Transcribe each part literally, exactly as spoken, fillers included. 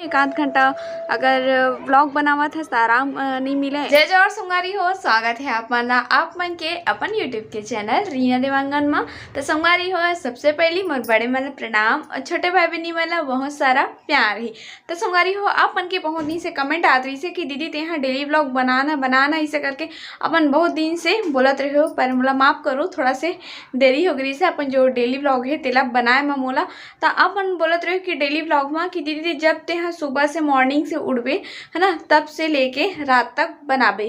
एक आध घंटा अगर व्लॉग बनावत हस त आराम अ, नहीं मिले। जय जोहार संगवारी हो, स्वागत है आप मन ला, आप मन के अपन YouTube के चैनल रीना देवांगन मा। तो संगवारी हो, सबसे पहली मोर बड़े मन ला प्रणाम और छोटे भाई बहनी मन ला बहुत सारा प्यार ही। तो संगवारी हो, आप मन के बहुत दिन से कमेंट आत रहिस हे कि दीदी तेहा डेली व्लॉग बनाना बनाना ऐसे करके अपन बहुत दिन से बोलत रहे हो, पर मोला माफ करो, थोड़ा से देरी हो गई से अपन जो डेली व्लॉग है तेला बनाए मा मोला। त आप मन बोलत रहे हो कि डेली व्लॉग मा कि दीदी जब तेहा सुबह से मॉर्निंग से उठबे है ना, तब से लेके रात तक बनाबे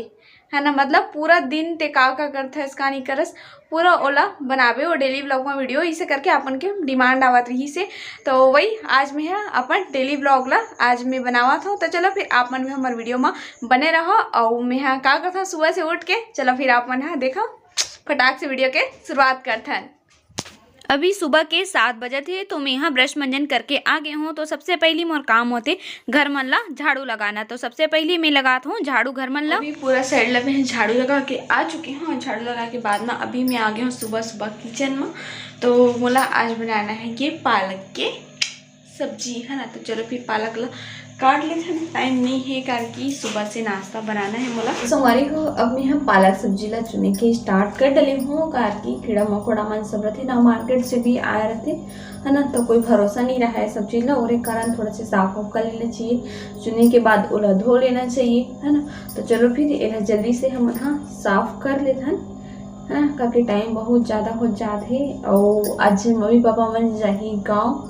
है ना, मतलब पूरा दिन ते का का करथस का नहीं करस, पूरा ओला बनाबे वो डेली व्लॉग मा वीडियो, इसे करके आप मन के डिमांड आवत रहिस हे। तो वही आज मैं हा अपन डेली व्लॉग ला आज मैं बनावत हूँ। तो चलो फिर आप मन भी हमर वीडियो मा बने रहो। और मैं हा का करथों सुबह से उठ के, चलो फिर आप मन हा देखो फटाक से वीडियो के शुरुआत करथन। अभी सुबह के सात बजत हे, तो मैं हा ब्रश मंजन करके आ गे हूँ। तो सबसे पहली मोर काम होथे घर मन ला झाड़ू लगाना। तो सबसे पहली मैं लगात हूँ झाड़ू घर मन ला। अभी पूरा साइड ला मैं झाड़ू लगा के आ चुकी हूँ। झाड़ू लगा के बाद ना अभी मैं आ गे हूँ सुबह सुबह किचन में। तो मोला आज बनाना है ये पालक के सब्जी है ना। तो चलो फिर पालक ला काट लेथन, टाइम नहीं है, कारण कि सुबह से नाश्ता बनाना है मोला। संगवारी हो, अब मैं हम पालक सब्जी ला चुने के स्टार्ट कर डले हूँ, कारण कि कीड़ा मकोड़ा मन सब रथे ना, मार्केट से भी आए रथे है ना, तो कोई भरोसा नहीं रहा है सब्जी ला, और एक कारण थोड़ा से साफ वाफ कर लेना चाहिए। चुने के बाद ओला धो लेना चाहिए है ना। तो चलो फिर एला जल्दी से हम हा साफ कर लेथन है ना, काफी टाइम बहुत ज्यादा हो जात है। और आज मम्मी पापा मन जाही गाँव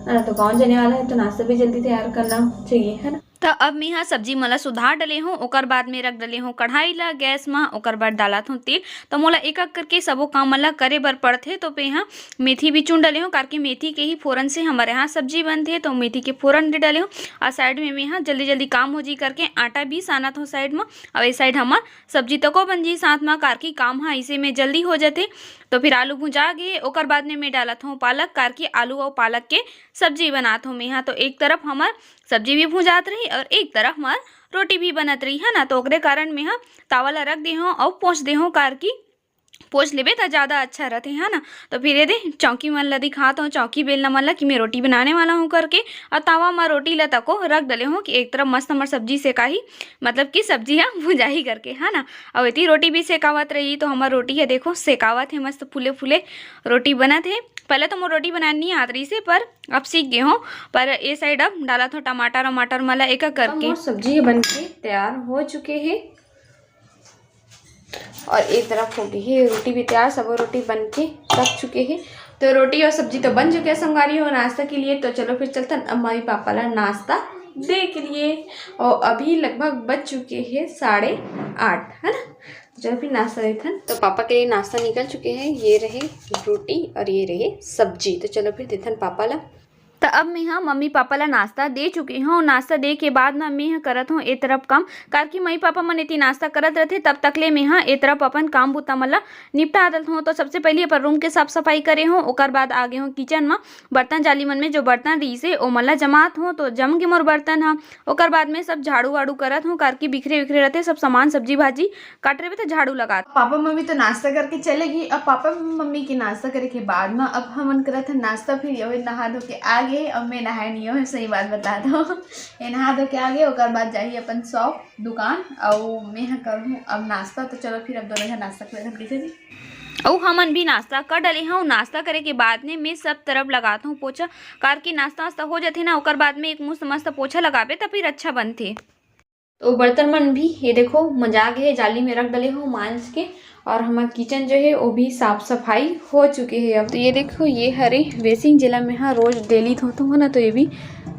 है ना, तो गाँव जाने वाला है, तो नाश्ता भी जल्दी तैयार करना चाहिए है ना। त अब मेंहा सब्जी मन ला सुधार डले हूँ, ओकर बाद में रख डले हूँ कढ़ाई ला गैस मा, ओकर बाद डालत हूँ तेल। त मोला एक एक करके सबो काम मन ला करे बर पड़थे। तो मेंहा मेथी भी चुन डले हूँ, काबर कि मेथी के ही फोरन से हमर यहाँ सब्जी बनथे। तो मेथी के फोरन दे डले हूँ, और साइड में मेंहा जल्दी जल्दी काम हो जी करके आटा भी सानत हूँ साइड मा। और इस साइड हमर सब्जी तको बन जी साथ मा, काबर कि काम हा इसे में जल्दी हो जाथे। तो फिर आलू भुंजा गे, ओकर बाद में मैं डालत हूँ पालक, काबर कि आलू और पालक के सब्जी बनात हूँ मेंहा। तो एक तरफ हमर सब्जी भी भुंजात रही और एक तरफ हमर रोटी भी बनत रही है ना। तो ओकरे कारण मेंहा तावा ला रख दे हूँ और पोंछ दे हूँ, काबर कि पोंछ लेबे त ज्यादा अच्छा रथे है ना। तो फिर ये दे चौकी मन ला दिखात हूँ, चौकी बेलना मन ला, कि मैं रोटी बनाने वाला हूँ करके। और तावा मा रोटी ला तको रख डले हूँ कि एक तरफ मस्त हमर सब्जी सेकाही, मतलब कि सब्जी हा भुंजाही करके है ना। और इतनी रोटी भी सेकावत रही, तो हमर रोटी है देखो सेकावत है, मस्त फूले फूले रोटी बनत है। पहले तो मोर रोटी बनाने नहीं आत रही से, पर अब सीख गए हूँ। पर ये साइड अब डालत हूँ टमाटर वमाटर मन ला एक एक अब करके। मोर सब्जी बन के तैयार हो चुके है और एक तरफ हो गई है रोटी भी तैयार, सब रोटी बन के पक चुके हैं। तो रोटी और सब्जी तो बन चुके हैं संगवारी हो नाश्ता के लिए। तो चलो फिर चलथन अब मम्मी पापा ला नाश्ता दे के लिए। और अभी लगभग बज चुके हैं साढ़े आठ, है ना। तो चलो फिर नाश्ता देथन। तो पापा के लिए नाश्ता निकल चुके हैं, ये रहे रोटी और ये रहे सब्जी। तो चलो फिर देथन पापा ला। त अब मेंहा मम्मी पापा ला नाश्ता दे चुके हूँ। नाश्ता दे के बाद ना मेंहा करत हूँ ए तरफ काम, काबर कि मम्मी पापा मन एती नाश्ता करत रहथे, तब तक ले मेंहा ए तरफ अपन काम बुता मन ला निपटा देत हूँ। तो सबसे पहले अपन रूम के साफ सफाई करे हूँ, ओकर बाद आ गे हूँ किचन मा बर्तन जाली मन में जो बर्तन रहिस हे ओमन ला जमात हूँ। तो जम गे मोर बर्तन हा, ओकर बाद में सब झाड़ू वाड़ू करत हूँ, काबर कि बिखरे बिखरे रहथे सब सामान, सब्जी भाजी काट रहे तो झाड़ू लगात। पापा मम्मी तो नाश्ता करके चले गई। अब पापा मम्मी के नाश्ता करे के बाद में अब हमन करत हन नाश्ता। फिर ये नहा धो के आ गए, अब मैं नहाए नहीं हूँ, सही बात बता दो। ये नहा धो के आ गए, ओकर बाद जाही अपन शॉप दुकान, और मैं ह करहूँ अब नाश्ता। तो चलो फिर अब दोनों जन नाश्ता कर लेथन, कैसे जी? अउ हमन भी नाश्ता कर डले हूँ। नाश्ता करे के बाद में मैं सब तरफ लगात हूँ पोछा, काबर कि नाश्ता वास्ता हो जाथे ना, ओकर बाद में एक मुस्त मस्त पोछा लगाबे त फिर अच्छा बनथे। तो बर्तन मन भी ये देखो मंजा गे हे, जाली में रख डले हूँ मांज के। और हमर किचन जो है वो भी साफ सफाई हो चुके है। अब तो ये देखो, ये हरे बेसिन जेला मैं हा रोज डेली धोत हूँ ना, तो ये भी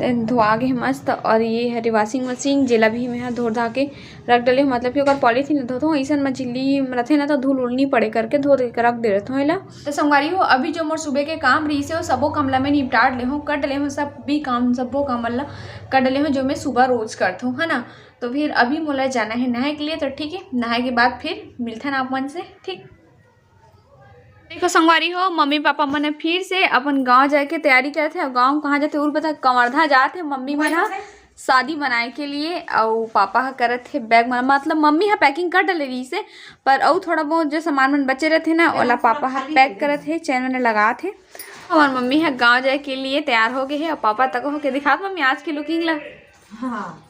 धोआ गे हे मस्त। और ये हरे वॉशिंग मशीन जेला भी मैं हा धो धा के रख डले हूँ, मतलब कि ओकर पॉलीथीन धोत हूँ, ऐसन में झिल्ली रथे ना तो धूल उल नहीं पड़े करके धो दे के रख दे रहत हूँ एला। तो संगवारी हो, अभी जो मोर सुबह के काम रहिस हे वो सबो काम ला मैं निपटा डले हूँ, कर डले हूँ सब भी काम, सबो काम मन ला कर डले हूँ जो मैं सुबह रोज करत हूँ, है ना। तो फिर अभी मोला जाना है नहाए के लिए, तो ठीक है, नहाए के बाद फिर मिलथन आप मन से, ठीक। देखो संगवारी हो, मम्मी पापा मन फिर से अपन गांव जाए के तैयारी करत हे। गांव कहाँ जाथे, उल पता, कवर्धा जात हे मम्मी मन ह शादी मनाए के लिए, अउ पापा ह करत हे बैग मन, मतलब मम्मी ह पैकिंग कर डले रहिस हे, पर अउ थोड़ा बहुत जो सामान मन बचे रहथे ना, ओला पापा ह पैक करत हे, चैन वैन लगात हे। हमर मम्मी ह गांव जाए के लिए तैयार हो गए हे, अउ पापा तक होके दिखात मम्मी आज के लुकिंग ला। हाँ।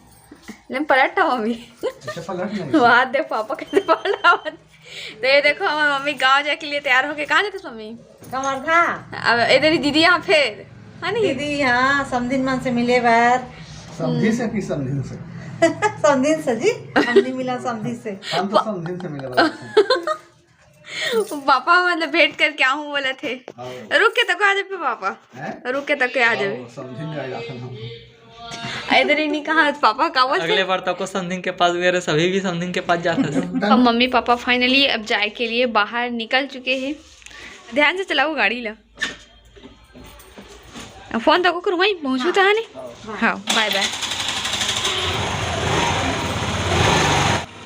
ले पलट था मम्मी। अच्छा, पलट नहीं। वहाँ देख पापा कैसे पलट रहा है। तो ये देखो, हमारी मम्मी गांव जाए के लिए तैयार होके। कहाँ जाते मम्मी? कवर्धा। अब इधर ही दीदी यहाँ फिर, है नहीं? दीदी यहाँ समधिन मन से मिले बर। समधी से कि समधिन से? समधिन से जी, हम नहीं मिला समधी से। हम तो समधिन से मिले वाला थे। पापा मतलब भेंट करके आहूँ बोले थे। हाँ। रुक के तक आ जाबे पापा, हैं? रुक के तक आ जाबे। हाँ, समधिन जाए जाथन हम। इधर ही नहीं कहा पापा का बोलते। अगले बार तको समधिन के पास गए रहे, सभी भी समधिन के पास जाते थे। अब मम्मी पापा फाइनली अब जाए के लिए बाहर निकल चुके हैं। ध्यान से चलाओ गाड़ी ला। फोन तको करूँ मैं पहुँचू तो है नहीं। हाँ, बाय बाय।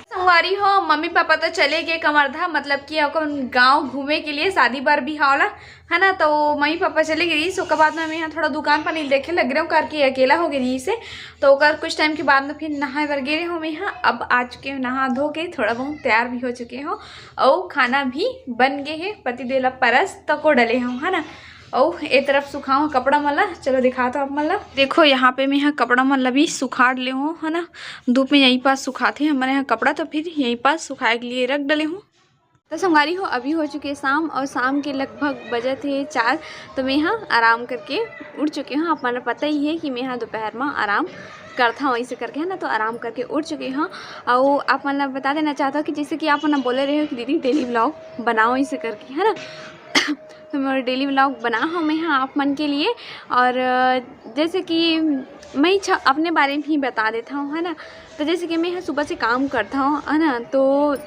संगवारी हो, मम्मी पापा तो चले गए कवर्धा, मतलब कि अपन गांव घूमे के लिए शादी बर बिहाव ला, है ना। तो मम्मी पापा चले गए रहिस, ओकर बाद में मैं यहाँ थोड़ा दुकान पानी देखे लग रहे हूँ करके अकेला हो गई रहिस से। तो ओकर कुछ टाइम के बाद में फिर नहाए बर गे रहे हूँ मैं यहाँ। अब आ चुके हूँ नहा धो के, थोड़ा बहुत तैयार भी हो चुके हूँ और खाना भी बन गए है। पति देव ला परस तको डले हूँ, है ना। अउ ए तरफ सुखाओ कपड़ा मन ला, चलो दिखाता हूँ आप मन ला। देखो यहाँ पे मैं यहाँ कपड़ा मन ला भी सुखा ले हूँ, है ना। धूप में यहीं पास सुखाते हैं हमारे यहाँ कपड़ा, तो फिर यहीं पास सुखाए के लिए रख डले हूँ। तो संगवारी हो, अभी हो चुके शाम और शाम के लगभग बजत हे चार। तो मैं यहाँ आराम करके उठ चुके हूँ। आप मन ला पता ही है कि मैं यहाँ दोपहर में आराम करता हूँ, ऐसे करके, है ना। तो आराम करके उठ चुके हूँ। और आप मन ला बता देना चाहता हूँ कि जैसे कि आप मन बोले रहे हो कि दीदी डेली व्लॉग बनाओ, ऐसे करके, है ना। तो मैं डेली व्लॉग बना हूँ मैं यहाँ आप मन के लिए। और अ, जैसे कि मैं छ अपने बारे में ही बता देता हूँ, है ना। तो जैसे कि मैं यहाँ सुबह से काम करता हूँ, है ना, तो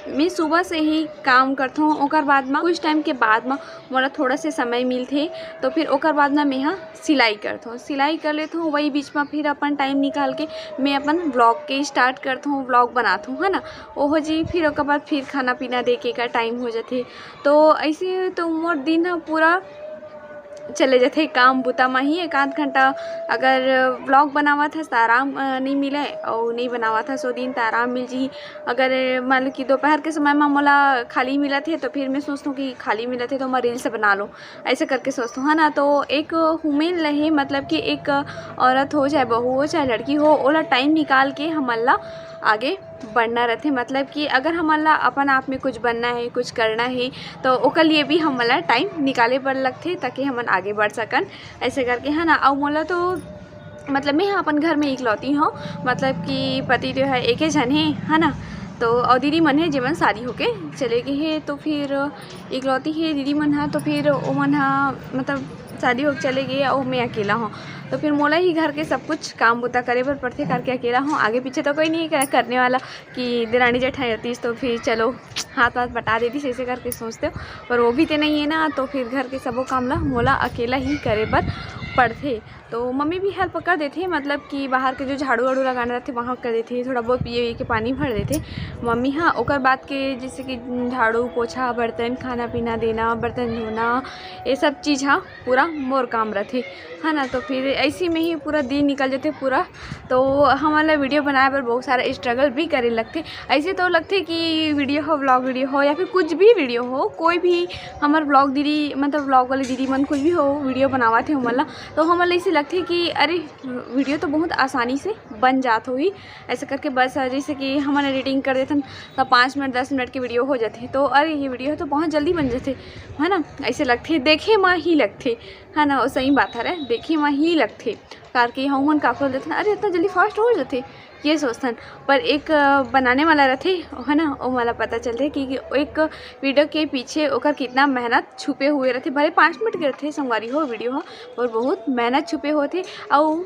मैं सुबह से ही काम करता हूँ। ओकर बाद में कुछ टाइम के बाद में मोला थोड़ा से समय मिलथे, तो फिर ओकर बाद में मैं यहाँ सिलाई करता हूँ, सिलाई कर लेता हूँ। वही बीच में फिर अपन टाइम निकाल के मैं अपन व्लॉग के स्टार्ट करता हूँ, व्लॉग बनाता हूँ, है ना। ओहो जी, फिर ओकर बाद फिर खाना पीना दे के का टाइम हो जाथे। तो ऐसे तो मोर दिन ह पूरा चले जाथे काम बुता म ही। एक आध घंटा अगर व्लॉग बनावत हस त आराम अ, नइ मिले, अउ नइ बनावत हस ओ दिन त आराम मिल जही। अगर मान लो कि दोपहर के समय म मोला खाली मिलत हे, तो फिर मैं सोचथों कि खाली मिलत हे तो मैं रील्स बना लो, ऐसे करके सोचथों, है ना। तो एक वुमेन रहे, मतलब कि एक औरत हो, चाहे बहू हो, चाहे लड़की हो, ओला टाइम निकाल के हमन ला आगे बढ़ना रहथे। मतलब कि अगर हमन ला अपन आप में कुछ बनना है, कुछ करना है, तो ओकर लिए भी हमन ला टाइम निकाले बर लगथे, ताकि हमन आगे बढ़ सकन, ऐसे करके, है ना। अउ मोला तो मतलब मैं ह अपन घर में इकलौती हूँ, मतलब कि पति जो है एके झन हे, है ना। तो अउ दीदी मन हे जेमन शादी होके चले गए हे, तो फिर इकलौती हे दीदी मन ह, तो फिर ओमन ह मतलब शादी होके चले गए अउ मैं अकेला हूँ। तो फिर मोला ही घर के सब कुछ काम बुता करे बर पड़थे, करके अकेला हूँ, आगे पीछे तो कोई नहीं है करने वाला कि देरानी जेठानी रहतीस तो फिर चलो हाथ वाथ बटा देतीस, ऐसे करके सोचते हो, पर वो भी तो नहीं है ना। तो फिर घर के सबो काम ला मोला अकेला ही करे बर पड़थे। तो मम्मी भी हेल्प कर देथे, मतलब कि बाहर के जो झाड़ू वाड़ू लगाना रहथे वहाँ कर देथे, थोड़ा बहुत पिए उए के पानी भर देथे मम्मी। हाँ, ओकर बाद के जैसे कि झाड़ू पोछा, बर्तन, खाना पीना देना, बर्तन धोना, ये सब चीज़ हाँ पूरा मोर काम रहथे, है ना। तो फिर ऐसे में ही पूरा दिन निकल जाथे पूरा। तो हमन ला वीडियो बनाए बर बहुत सारा स्ट्रगल भी करे लगथे। ऐसे तो लगथे कि वीडियो हो, व्लॉग वीडियो हो या फिर कुछ भी वीडियो हो, कोई भी हमर व्लॉग दीदी, मतलब व्लॉग वाले दीदी मन कुछ भी हो वीडियो बनावत हे हमन ला, तो हमन ला ऐसे लगथे कि अरे वीडियो तो बहुत आसानी से बन जात होही, ऐसे करके बस जैसे कि हमन एडिटिंग कर देथन तो पाँच मिनट दस मिनट के वीडियो हो जाथे, तो अरे ये वीडियो तो बहुत जल्दी बन जाथे, है ना, ऐसे लगथे, देखे म ही लगथे, है ना। वो सही बात हरे, देखे म ही लगथे, कार के हमन का बोल देथन, अरे इतना जल्दी फास्ट हो जाथे, ये सोचथन। पर एक अ, बनाने वाला रहथे, है ना, वो मोला पता चलथे कि, कि एक वीडियो के पीछे ओकर कितना मेहनत छुपे हुए रहथे। भले पाँच मिनट के रहथे संगवारी हो वीडियो हो, और बहुत मेहनत छुपे होथे। अउ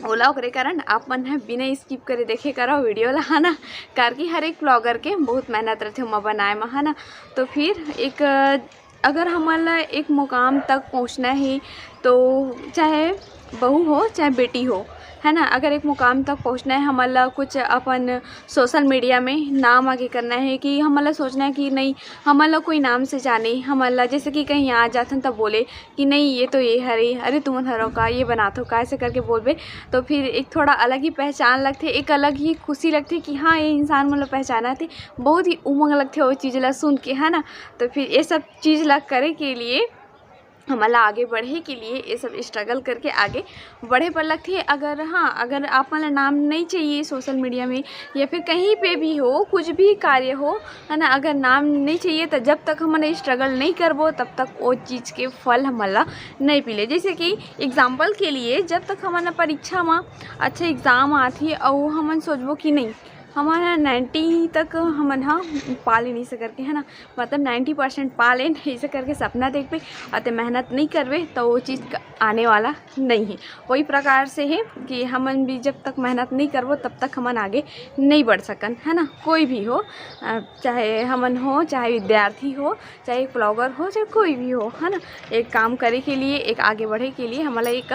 ओला ओकरे कारण आप मन ह बिना स्किप करे देखे करो वीडियो ला, है ना, कार के हर एक व्लॉगर के बहुत मेहनत रहथे ओमा बनाए म, है ना। तो फिर एक अ, अगर हमन ला एक मुकाम तक पहुँचना है, तो चाहे बहू हो चाहे बेटी हो, है ना, अगर एक मुकाम तक पहुँचना है, हमन ला कुछ अपन सोशल मीडिया में नाम आगे करना है, कि हमन ला सोचना है कि नहीं, हमन ला कोई नाम से जाने, हमन ला जैसे कि कहीं आ जाथन तब बोले कि नहीं ये तो ये हरे, अरे तुमन हरो का, ये बनाथो का, ऐसे करके बोलबे तो फिर एक थोड़ा अलग ही पहचान लगथे, एक अलग ही खुशी लगथे कि हाँ ये इंसान मोला पहचानथे। बहुत ही उमंग लगथे वो चीज़ ला सुन के, है ना। तो फिर ये सब चीज़ ला करे के लिए हमन ला आगे बढ़े के लिए ये सब स्ट्रगल करके आगे बढ़े बर लगथे। अगर, हाँ, अगर आप मन ला नाम नहीं चाहिए सोशल मीडिया में या फिर कहीं पे भी हो, कुछ भी कार्य हो, है ना, अगर नाम नहीं चाहिए तो जब तक हमन स्ट्रगल नहीं करबो तब तक वो चीज़ के फल हमन ला नहीं मिले। जैसे कि एग्जाम्पल के लिए, जब तक हमन परीक्षा में अच्छा एग्जाम आथे और हमन सोचबो कि नहीं, हमन ह नाइन्टी तक हमन ह पा लेन, ऐसे करके, है ना, मतलब नाइन्टी परसेंट पा लेन, ऐसे करके सपना देखबे और ते मेहनत नहीं करबे तो वो चीज़ क-, आने वाला नहीं है। वही प्रकार से है कि हमन भी जब तक मेहनत नहीं करबो तब तक हमन आगे नहीं बढ़ सकन, है ना। कोई भी हो, अ, चाहे हमन हो, चाहे विद्यार्थी हो, चाहे एक ब्लॉगर हो, चाहे कोई भी हो, है ना, एक काम करे के लिए, एक आगे बढ़े के लिए हमन ला एक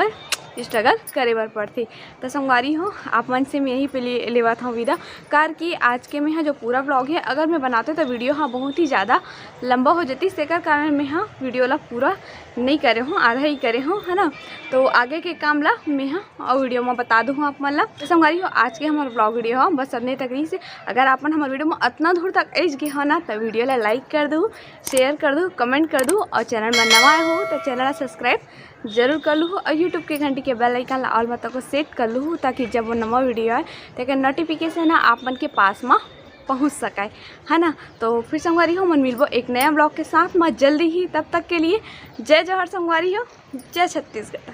स्ट्रगल करे बर पड़थे। तो संगवारी हो, आप मन से मैं यहीं पे ले, लेवत हूँ विदा, कार कि आज के मैं ह जो पूरा ब्लॉग है, अगर मैं बनाते तो वीडियो ह बहुत ही ज़्यादा लंबा हो जाती, तेकर कारण मैं ह वीडियो ला पूरा नहीं करे हूँ, आधा ही करे हूँ, है ना। तो आगे के काम ला मैं ह और वीडियो में बता दूँ आप मन ला। तो संगवारी हो, आज के हमारे ब्लॉग वीडियो ह बस अतने तक रहिस हे। अगर आप मन हमारे वीडियो में अतना दूर तक आइज गे हो ना, तो वीडियो ला लाइक कर दू, शेयर कर दू, कमेंट कर दू और चैनल में नवा आए हो तो चैनल ला सब्सक्राइब जरूर कर लूहू और YouTube के घंटी के बेल आइकन ला ऑल में तको सेट कर लूहू, ताकि जब वो नवा वीडियो आए तेकर नोटिफिकेशन ह आप मन के पास में पहुँच सके, है ना। तो फिर संगवारी हो, मन मिलबो एक नया ब्लॉग के साथ में जल्दी ही। तब तक के लिए जय जोहार संगवारी हो, जय छत्तीसगढ़।